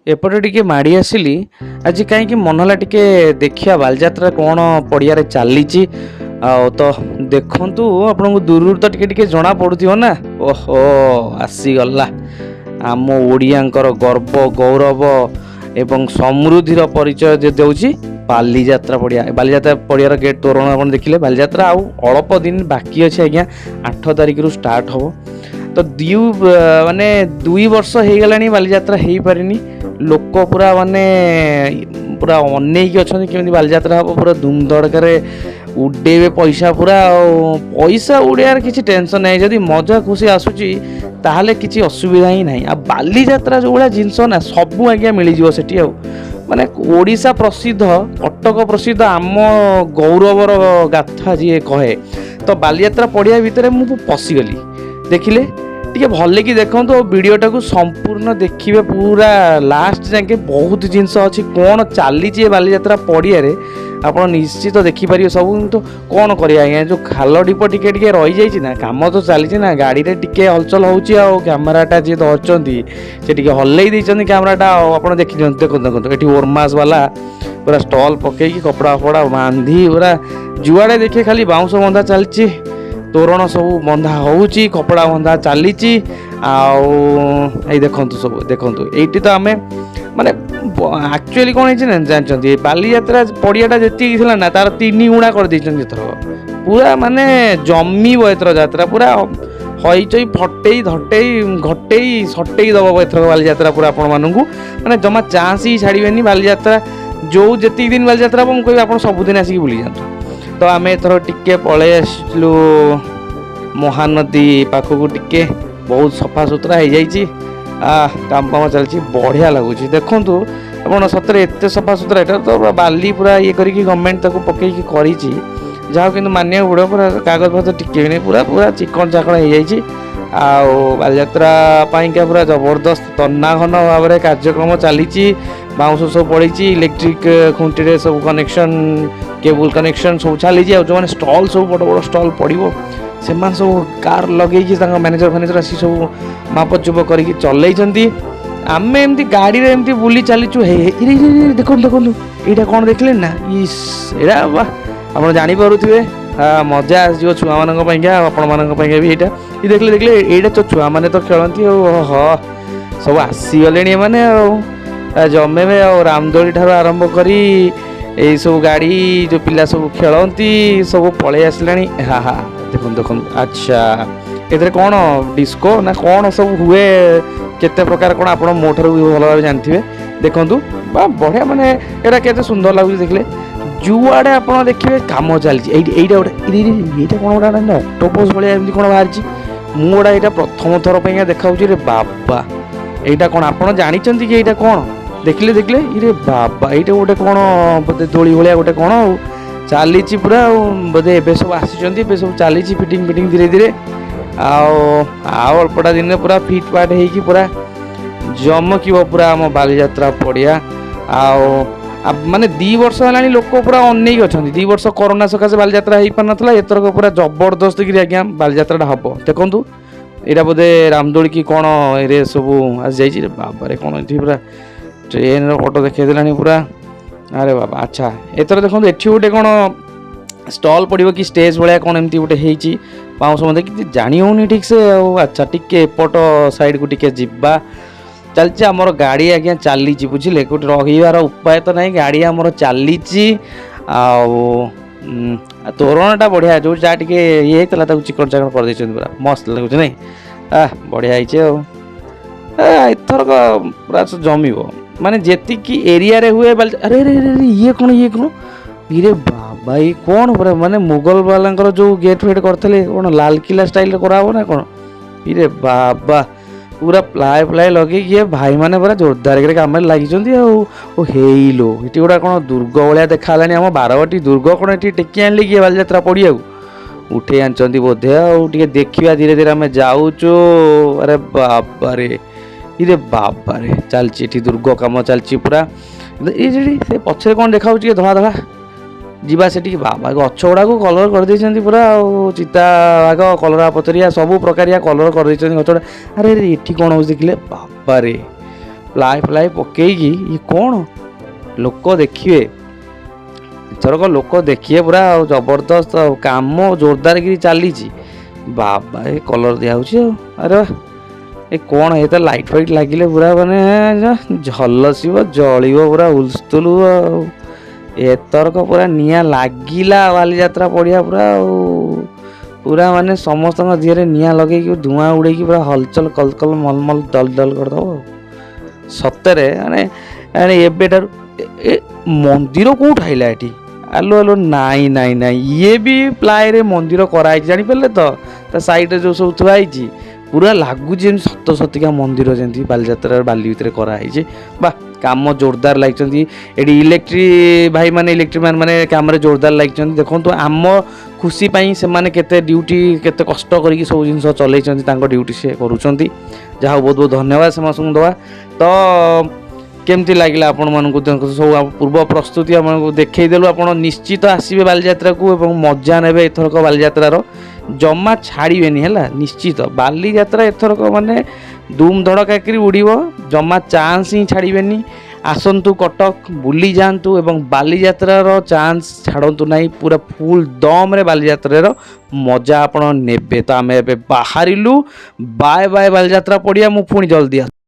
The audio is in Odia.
ଏପଟେ ଟିକେ ମାଡ଼ି ଆସିଲି ଆଜି। କାହିଁକି ମନ ହେଲା ଟିକେ ଦେଖିବା ବାଲିଯାତ୍ରା କ'ଣ ପଡ଼ିଆରେ ଚାଲିଛି। ଆଉ ତ ଦେଖନ୍ତୁ, ଆପଣଙ୍କୁ ଦୂରରୁ ତ ଟିକେ ଟିକେ ଜଣା ପଡ଼ୁଥିବ ନା? ଓହୋ, ଆସିଗଲା ଆମ ଓଡ଼ିଆଙ୍କର ଗର୍ବ, ଗୌରବ ଏବଂ ସମୃଦ୍ଧିର ପରିଚୟ ଦେଉଛି ବାଲିଯାତ୍ରା ପଡ଼ିଆ। ବାଲିଯାତ୍ରା ପଡ଼ିଆର ଗେଟ୍ ତୋରଣ ଆପଣ ଦେଖିଲେ। ବାଲିଯାତ୍ରା ଆଉ ଅଳ୍ପ ଦିନ ବାକି ଅଛି ଆଜ୍ଞା, 8 ତାରିଖରୁ ଷ୍ଟାର୍ଟ ହେବ। ତ ମାନେ 2 ବର୍ଷ ହେଇଗଲାଣି ବାଲିଯାତ୍ରା ହେଇପାରିନି। ଲୋକ ପୁରା ମାନେ ପୁରା ଅନେଇକି ଅଛନ୍ତି କେମିତି ବାଲିଯାତ୍ରା ହେବ, ପୁରା ଧୁମଧଡ଼କାରେ ଉଡ଼େଇବେ ପଇସା ପୁରା। ଆଉ ପଇସା ଉଡ଼େଇବାର କିଛି ଟେନସନ୍ ନାହିଁ, ଯଦି ମଜା ଖୁସି ଆସୁଛି ତାହେଲେ କିଛି ଅସୁବିଧା ହିଁ ନାହିଁ। ଆଉ ବାଲିଯାତ୍ରା ଯେଉଁ ଭଳିଆ ଜିନିଷ ନା, ସବୁ ଆଜ୍ଞା ମିଳିଯିବ ସେଠି। ଆଉ ମାନେ ଓଡ଼ିଶା ପ୍ରସିଦ୍ଧ, କଟକ ପ୍ରସିଦ୍ଧ, ଆମ ଗୌରବର ଗାଥା ଯିଏ କହେ। ତ ବାଲିଯାତ୍ରା ପଡ଼ିଆ ଭିତରେ ମୁଁ ପଶିଗଲି। ଦେଖିଲେ, ଟିକେ ଭଲକି ଦେଖନ୍ତୁ ଆଉ ଭିଡ଼ିଓଟାକୁ ସମ୍ପୂର୍ଣ୍ଣ ଦେଖିବେ ପୁରା ଲାଷ୍ଟ ଯାକେ। ବହୁତ ଜିନିଷ ଅଛି, କ'ଣ ଚାଲିଛି ଏ ବାଲିଯାତ୍ରା ପଡ଼ିଆରେ ଆପଣ ନିଶ୍ଚିତ ଦେଖିପାରିବେ ସବୁ। କିନ୍ତୁ କ'ଣ କରିବା ଆଜ୍ଞା, ଯେଉଁ ଖାଲ ଢିପ ଟିକେ ଟିକେ ରହିଯାଇଛି ନା, କାମ ତ ଚାଲିଛି ନା, ଗାଡ଼ିରେ ଟିକେ ହଲଚଲ ହେଉଛି। ଆଉ କ୍ୟାମେରାଟା ଯିଏ ଧରିଛନ୍ତି ସେ ଟିକେ ହଲେଇ ଦେଇଛନ୍ତି କ୍ୟାମେରାଟା। ଆଉ ଆପଣ ଦେଖିଦିଅନ୍ତୁ, ଦେଖନ୍ତୁ ଦେଖନ୍ତୁ, ଏଠି ଓରମାସ ବାଲା ପୁରା ଷ୍ଟଲ୍ ପକେଇକି, କପଡ଼ା ଫପଡ଼ା ବାନ୍ଧି, ପୁରା ଯୁଆଡ଼େ ଦେଖିବେ ଖାଲି ବାଉଁଶ ବନ୍ଧା ଚାଲିଛି, ତୋରଣ ସବୁ ବନ୍ଧା ହେଉଛି, କପଡ଼ା ବନ୍ଧା ଚାଲିଛି। ଆଉ ଏଇ ଦେଖନ୍ତୁ, ସବୁ ଦେଖନ୍ତୁ ଏଇଠି। ତ ଆମେ ମାନେ ଆକ୍ଚୁଆଲି କ'ଣ ହେଇଛି ନା ଜାଣିଛନ୍ତି, ବାଲିଯାତ୍ରା ପଡ଼ିଆଟା ଯେତିକି ଥିଲା ନା, ତାର ତିନି ଗୁଣା କରିଦେଇଛନ୍ତି ଏଥରକ। ପୁରା ମାନେ ଜମିବ ଏଥର ଯାତ୍ରା, ପୁରା ହଇଚଇ ଫଟେଇ ଧଟେଇ ଘଟେଇ ସଟେଇ ଦେବ ଏଥରକ ବାଲିଯାତ୍ରା ପୁରା ଆପଣମାନଙ୍କୁ। ମାନେ ଜମା ଚାନ୍ସ ହିଁ ଛାଡ଼ିବେନି ବାଲିଯାତ୍ରା। ଯେଉଁ ଯେତିକି ଦିନ ବାଲିଯାତ୍ରା ହେବ, ମୁଁ କହିବି ଆପଣ ସବୁଦିନ ଆସିକି ବୁଲି ଯାଆନ୍ତୁ। ତ ଆମେ ଏଥର ଟିକେ ପଳେଇ ଆସିଲୁ ମହାନଦୀ ପାଖକୁ। ଟିକେ ବହୁତ ସଫାସୁତୁରା ହେଇଯାଇଛି, କାମ ଫାମ ଚାଲିଛି, ବଢ଼ିଆ ଲାଗୁଛି। ଦେଖନ୍ତୁ ଆପଣ, ସତରେ ଏତେ ସଫାସୁତୁରା। ଏଟା ତ ପୁରା ବାଲି ପୁରା ଇଏ କରିକି ଗଭର୍ଣ୍ଣମେଣ୍ଟ ତାକୁ ପକେଇକି କରିଛି, ଯାହା କିନ୍ତୁ ମାନିବାକୁ ପଡ଼ିବ, ପୁରା କାଗଜ ଫାଗଜ ଟିକେ ବି ନାହିଁ, ପୁରା ପୁରା ଚିକଣ ଚାକଣ ହେଇଯାଇଛି। ଆଉ ବାଲିଯାତ୍ରା ପାଇଁକା ପୁରା ଜବରଦସ୍ତ ତନାଘନ ଭାବରେ କାର୍ଯ୍ୟକ୍ରମ ଚାଲିଛି। ବାଉଁଶ ସବୁ ପଡ଼ିଛି, ଇଲେକ୍ଟ୍ରିକ୍ ଖୁଣ୍ଟିରେ ସବୁ କନେକ୍ସନ୍, କେବୁଲ୍ କନେକ୍ସନ୍ ସବୁ ଚାଲିଛି। ଆଉ ଯେଉଁମାନେ ଷ୍ଟଲ୍ ସବୁ, ବଡ଼ ବଡ଼ ଷ୍ଟଲ୍ ପଡ଼ିବ, ସେମାନେ ସବୁ କାର୍ ଲଗେଇକି ତାଙ୍କ ମ୍ୟାନେଜର ଫ୍ୟାନେଜର ଆସି ସବୁ ମାପଚୁପ କରିକି ଚଲେଇଛନ୍ତି। ଆମେ ଏମିତି ଗାଡ଼ିରେ ଏମିତି ବୁଲି ଚାଲିଛୁ। ହେ ହେ, ଇରେ ଇରେ ଇରେ, ଦେଖନ୍ତୁ ଦେଖନ୍ତୁ, ଏଇଟା କ'ଣ ଦେଖିଲେ ନା? ଇସ୍, ଏଇଟା ବା ଆପଣ ଜାଣିପାରୁଥିବେ। ମଜା ଆସିଯିବ ଛୁଆମାନଙ୍କ ପାଇଁକା ଆଉ ଆପଣମାନଙ୍କ ପାଇଁକା ବି। ଏଇଟା ଇ ଦେଖିଲେ ଦେଖିଲେ, ଏଇଟା ତ ଛୁଆମାନେ ତ ଖେଳନ୍ତି। ଆଉ ହ ସବୁ ଆସିଗଲେଣି ଏମାନେ, ଆଉ ଜମେଇବେ। ଆଉ ରାମଦୋଳି ଠାରୁ ଆରମ୍ଭ କରି ଏଇସବୁ ଗାଡ଼ି, ଯେଉଁ ପିଲା ସବୁ ଖେଳନ୍ତି, ସବୁ ପଳେଇ ଆସିଲାଣି। ହା ହା, ଦେଖନ୍ତୁ ଦେଖନ୍ତୁ। ଆଚ୍ଛା, ଏଥିରେ କ'ଣ ଡିସ୍କୋ ନା କ'ଣ ସବୁ ହୁଏ, କେତେ ପ୍ରକାର କ'ଣ, ଆପଣ ମୋ ଠାରୁ ବି ଭଲ ଭାବେ ଜାଣିଥିବେ। ଦେଖନ୍ତୁ ବା, ବଢ଼ିଆ, ମାନେ ଏଇଟା କେତେ ସୁନ୍ଦର ଲାଗୁଛି ଦେଖିଲେ। ଯୁଆଡ଼େ ଆପଣ ଦେଖିବେ କାମ ଚାଲିଛି। ଏଇଠି ଏଇଟା ଗୋଟେ, ଇରେ ଇରେ, ଏଇଟା କ'ଣ ଗୋଟେ ଅକ୍ଟୋପସ୍ ଭଳିଆ ଏମିତି କ'ଣ ବାହାରିଛି? ମୁଁ ଗୋଟେ ଏଇଟା ପ୍ରଥମ ଥର ପାଇଁକା ଦେଖାଉଛି। ରେ ବାବା, ଏଇଟା କ'ଣ ଆପଣ ଜାଣିଛନ୍ତି କି? ଏଇଟା କ'ଣ ଦେଖିଲେ ଦେଖିଲେ, ଇରେ ବାବା, ଏଇଟା ଗୋଟେ କ'ଣ ବୋଧେ ଦୋଳି ଭଳିଆ ଗୋଟେ କ'ଣ ଆଉ ଚାଲିଛି ପୁରା। ଆଉ ବୋଧେ ଏବେ ସବୁ ଆସିଛନ୍ତି, ଏବେ ସବୁ ଚାଲିଛି ଫିଟିଂ ଫିଟିଂ ଧୀରେ ଧୀରେ। ଆଉ ଆଉ ଅଳ୍ପଟା ଦିନରେ ପୁରା ଫିଟ୍ ଫାଟ୍ ହେଇକି ପୁରା ଜମକିବ ପୁରା ଆମ ବାଲିଯାତ୍ରା ପଡ଼ିଆ। ଆଉ ମାନେ 2 ବର୍ଷ ହେଲାଣି ଲୋକ ପୁରା ଅନେଇକି ଅଛନ୍ତି। 2 ବର୍ଷ କରୋନା ସକାଶେ ବାଲିଯାତ୍ରା ହେଇପାରିନଥିଲା। ଏଥରକ ପୁରା ଜବରଦସ୍ତ କିରି ଆଜ୍ଞା ବାଲିଯାତ୍ରାଟା ହବ। ଦେଖନ୍ତୁ, ଏଇଟା ବୋଧେ ରାମଦୋଳି କି କ'ଣ ଏରେ ସବୁ ଆସିଯାଇଛି। ବାବାରେ, କ'ଣ ଏଠି ପୁରା ଟ୍ରେନ୍ର ଫଟୋ ଦେଖେଇ ଦେଲାଣି ପୁରା। ଆରେ ବାବା। ଆଚ୍ଛା, ଏଥର ଦେଖନ୍ତୁ, ଏଠି ଗୋଟେ କ'ଣ ଷ୍ଟଲ୍ ପଡ଼ିବ କି ଷ୍ଟେଜ୍ ଭଳିଆ କ'ଣ ଏମିତି ଗୋଟେ ହେଇଛି ବାଉଁଶ ମଧ୍ୟ, କିଛି ଜାଣି ହେଉନି ଠିକ୍ ସେ। ଆଉ ଆଚ୍ଛା, ଟିକେ ଏପଟ ସାଇଡ଼କୁ ଟିକେ ଯିବା। ଚାଲିଛି ଆମର ଗାଡ଼ି ଆଜ୍ଞା, ଚାଲିଛି, ବୁଝିଲେ? କୋଉଠି ରହିବାର ଉପାୟ ତ ନାହିଁ, ଗାଡ଼ି ଆମର ଚାଲିଛି। ଆଉ ତୋରଣଟା ବଢ଼ିଆ, ଯେଉଁ ଯାହା ଟିକେ ଇଏ ହେଇଥିଲା ତାକୁ ଚିକଣ ଚାକଣ କରିଦେଇଛନ୍ତି, ପୁରା ମସ୍ତ ଲାଗୁଛି ନାଇଁ? ବଢ଼ିଆ ହେଇଛି। ଆଉ ଏଥରକ ପୁରା ଜମିବ, ମାନେ ଯେତିକି ଏରିଆରେ ହୁଏ ବାଲି। ଆରେ ଆରେ ଆରେ, ଇଏ କ'ଣ? ଇଏ କ'ଣ? ଇରେ ବାବା, ଇଏ କ'ଣ? ପୁରା ମାନେ ମୁଗଲ ବାଲାଙ୍କର ଯେଉଁ ଗେଟ୍ ଫେଟ୍ କରିଥିଲେ, କ'ଣ ଲାଲକିଲ୍ଲା ଷ୍ଟାଇଲରେ କରାହବ ନା କ'ଣ? ଇରେ ବାବା, ପୁରା ପ୍ଲାଏ ଫ୍ଲାଏ ଲଗେଇକି ଇଏ ଭାଇମାନେ ପୁରା ଜୋରଦାର କରି କାମରେ ଲାଗିଛନ୍ତି। ଆଉ ଓ ହେଇଲୋ, ଏଠି ଗୋଟା କ'ଣ ଦୁର୍ଗ ଭଳିଆ ଦେଖା ହେଲାଣି। ଆମ ବାରବାଟୀ ଦୁର୍ଗ କ'ଣ ଏଠି ଟେକି ଆଣିଲେ କି ବାଲିଯାତ୍ରା ପଡ଼ିଆକୁ ଉଠେଇ ଆଣିଛନ୍ତି ବୋଧେ? ଆଉ ଟିକେ ଦେଖିବା, ଧୀରେ ଧୀରେ ଆମେ ଯାଉଛୁ। ଆରେ ବାବାରେ, ଇରେ ବାବାରେ, ଚାଲିଛି ଏଠି ଦୁର୍ଗ କାମ ଚାଲିଛି ପୁରା। ଏଇ ସେଠି ସେ ପଛରେ କ'ଣ ଦେଖାଯାଉଛି ଟିକେ ଧଳା ଧଳା? ଯିବା ସେଠିକି। ବାବା, ଗଛ ଗୁଡ଼ାକୁ କଲର୍ କରିଦେଇଛନ୍ତି ପୁରା। ଆଉ ଚିତା ବାଘ, କଲରା ପତରିଆ, ସବୁ ପ୍ରକାରିଆ କଲର୍ କରିଦେଇଛନ୍ତି ଗଛ ଗୁଡ଼ା। ଆରେ ଆରେ, ଏଠି କ'ଣ ହେଉଛି ଦେଖିଲେ? ବାବାରେ, ପ୍ଲାଏ ଫ୍ଲାଏ ପକେଇକି ଇଏ କ'ଣ ଲୋକ ଦେଖିବେ ଏଥରକ, ଲୋକ ଦେଖିବେ ପୁରା ଆଉ ଜବରଦସ୍ତ ଆଉ କାମ ଜୋରଦାରକିରି ଚାଲିଛି। ବାବା, ଏ କଲର୍ ଦିଆହେଉଛି ଆଉ। ଆରେ ବାଃ, ଏ କ'ଣ ଏ ତ ଲାଇଟ୍ ଫାଇଟ୍ ଲାଗିଲେ ପୁରା ମାନେ ଝଲସିବ, ଜଳିବ ପୁରା ହୁଲସ୍ତୁଲ। ଆଉ ଏଥରକ ପୁରା ନିଆଁ ଲାଗିଲା ବାଲିଯାତ୍ରା ପଡ଼ିଆ ପୁରା, ଆଉ ପୁରା ମାନେ ସମସ୍ତଙ୍କ ଦେହରେ ନିଆଁ ଲଗେଇକି, ଧୂଆଁ ଉଡ଼େଇକି ପୁରା ହଲଚଲ କଲକଲ ମଲମଲ ଦଲ ଦଲ କରିଦେବ। ଆଉ ସତରେ ମାନେ ମାନେ ଏବେଠାରୁ ଏ ମନ୍ଦିର କେଉଁଠୁ ଆଇଲା ଏଠି? ଆଲୋ ଆଲୋ, ନାଇଁ ନାଇଁ ନାଇଁ, ଇଏ ବି ପ୍ଲାଏରେ ମନ୍ଦିର କରାହେଇଛି, ଜାଣିପାରିଲେ ତ? ତା ସାଇଡ଼ରେ ଯେଉଁ ସବୁ ଥୁଆ ହେଇଛି, ପୁରା ଲାଗୁଛି ଯେମିତି ସତ ସତିକା ମନ୍ଦିର ଯେମିତି ବାଲିଯାତ୍ରାର ବାଲି ଭିତରେ କରାହେଇଛି। ବା, କାମ ଜୋରଦାର ଲାଗିଛନ୍ତି ଏଠି। ଇଲେକ୍ଟ୍ରି ଭାଇମାନେ, ଇଲେକ୍ଟ୍ରି ମ୍ୟାନ୍ ମାନେ କାମରେ ଜୋରଦାର ଲାଗିଛନ୍ତି। ଦେଖନ୍ତୁ, ଆମ ଖୁସି ପାଇଁ ସେମାନେ କେତେ ଡ୍ୟୁଟି, କେତେ କଷ୍ଟ କରିକି ସବୁ ଜିନିଷ ଚଲେଇଛନ୍ତି। ତାଙ୍କ ଡ୍ୟୁଟି ସେ କରୁଛନ୍ତି। ଯାହା ହଉ, ବହୁତ ବହୁତ ଧନ୍ୟବାଦ ସେମାନଙ୍କୁ ଦେବା। ତ କେମିତି ଲାଗିଲା ଆପଣମାନଙ୍କୁ? ଦେଖନ୍ତୁ, ସବୁ ଆମ ପୂର୍ବ ପ୍ରସ୍ତୁତି ଆପଣଙ୍କୁ ଦେଖେଇଦେଲୁ। ଆପଣ ନିଶ୍ଚିତ ଆସିବେ ବାଲିଯାତ୍ରାକୁ ଏବଂ ମଜା ନେବେ। ଏଥରକ ବାଲିଯାତ୍ରାର ଜମା ଛାଡ଼ିବେନି, ହେଲା? ନିଶ୍ଚିତ ବାଲିଯାତ୍ରା ଏଥରକ ମାନେ ଧୁମ୍ ଧଡ଼କାକିରି ଉଡ଼ିବ, ଜମା ଚାନ୍ସ ହିଁ ଛାଡ଼ିବେନି। ଆସନ୍ତୁ କଟକ ବୁଲି ଯାଆନ୍ତୁ ଏବଂ ବାଲିଯାତ୍ରାର ଚାନ୍ସ ଛାଡ଼ନ୍ତୁ ନାହିଁ। ପୁରା ଫୁଲ୍ ଦମ୍ରେ ବାଲିଯାତ୍ରାର ମଜା ଆପଣ ନେବେ। ତ ଆମେ ଏବେ ବାହାରିଲୁ। ବାଏ ବାଏ ବାଲିଯାତ୍ରା ପଡ଼ିଆ, ମୁଁ ପୁଣି ଜଲ୍ଦି ଆସୁଛି।